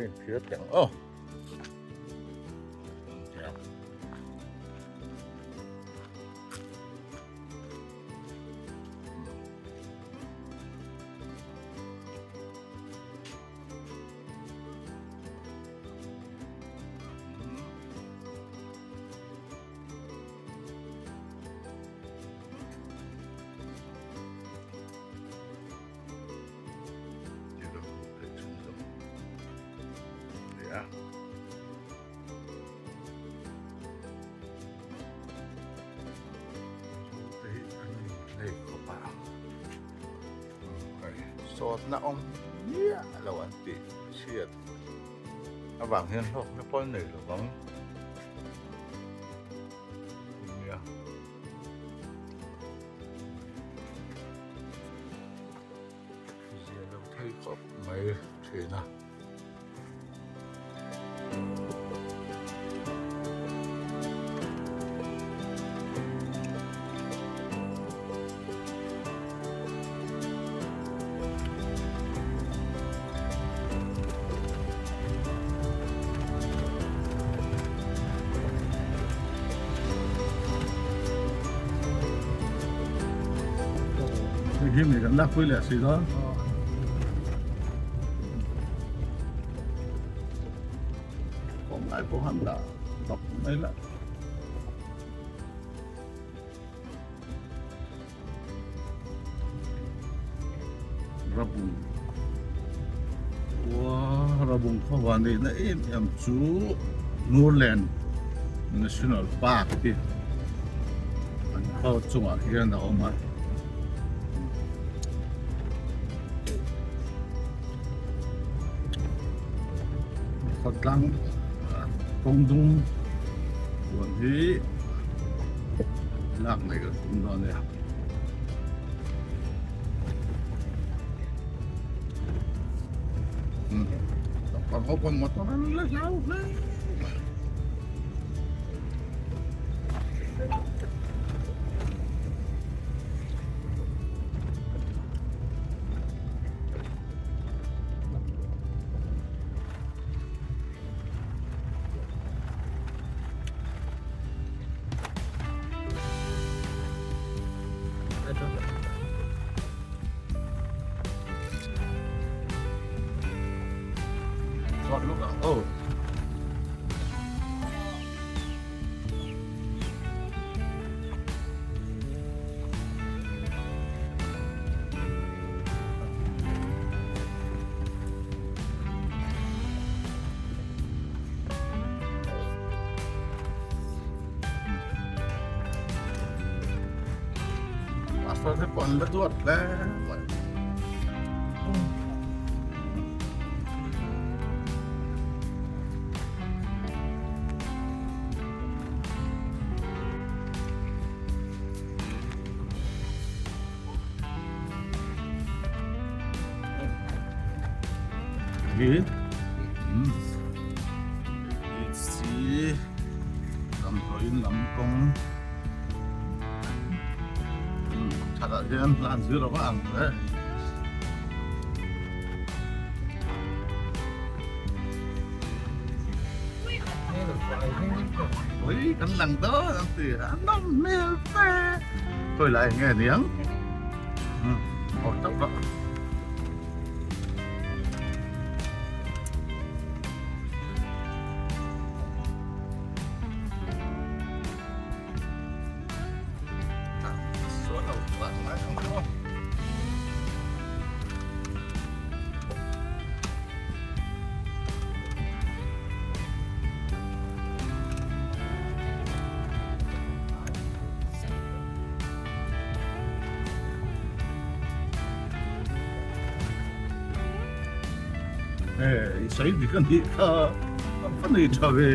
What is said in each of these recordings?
inphir teh ang aw. Sawtna awm miah lo an tih chhiat avang hian hlawkna pawl nei lo vang nia. Zia lo thei khawp mai thin a. Hei hi mi kan lakpui leh si dawn. Kawng lai pawh han dah tawp mai la. Rabung khua Rabung khaw van neihna em em chu Nurland National Park hi an khaw chungah hian a awm a. Khawtlang kawng dung huan hi lak nei kan tum dawn a nia. Kan ho pawn motor an la hlau hle mai. Oh. Pastor te pawh an la duat hle mai. Hi si damdawiin lam kawng thatah hian hlan zir a va ang hle. Ui kan lang dawn an ti a nawm hmel fe khawi lai nge niang aw chauh rawh. Hei sawi dik a nih kha a va nei tha ve.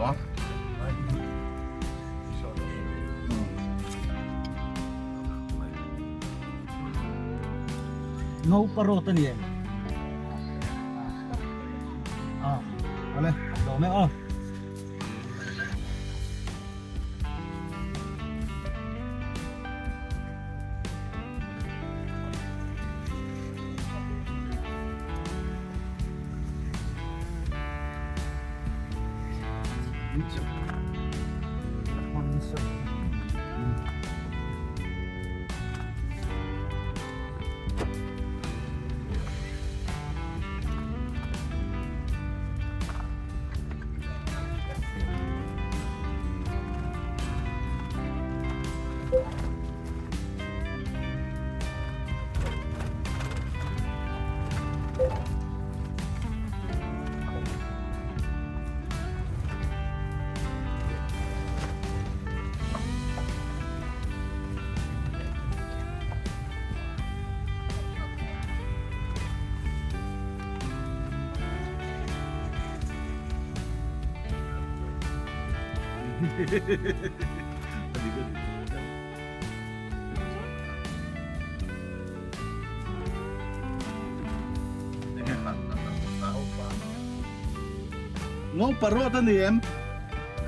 a. Ngopa road a ni em? A, awle, lawm e aw. Ngawng parot a ni em?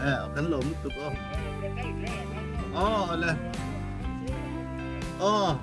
Eh, kan lo lutuk aw. Aw, le. Aw.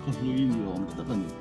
Khaw hlui ni awm tak a ni.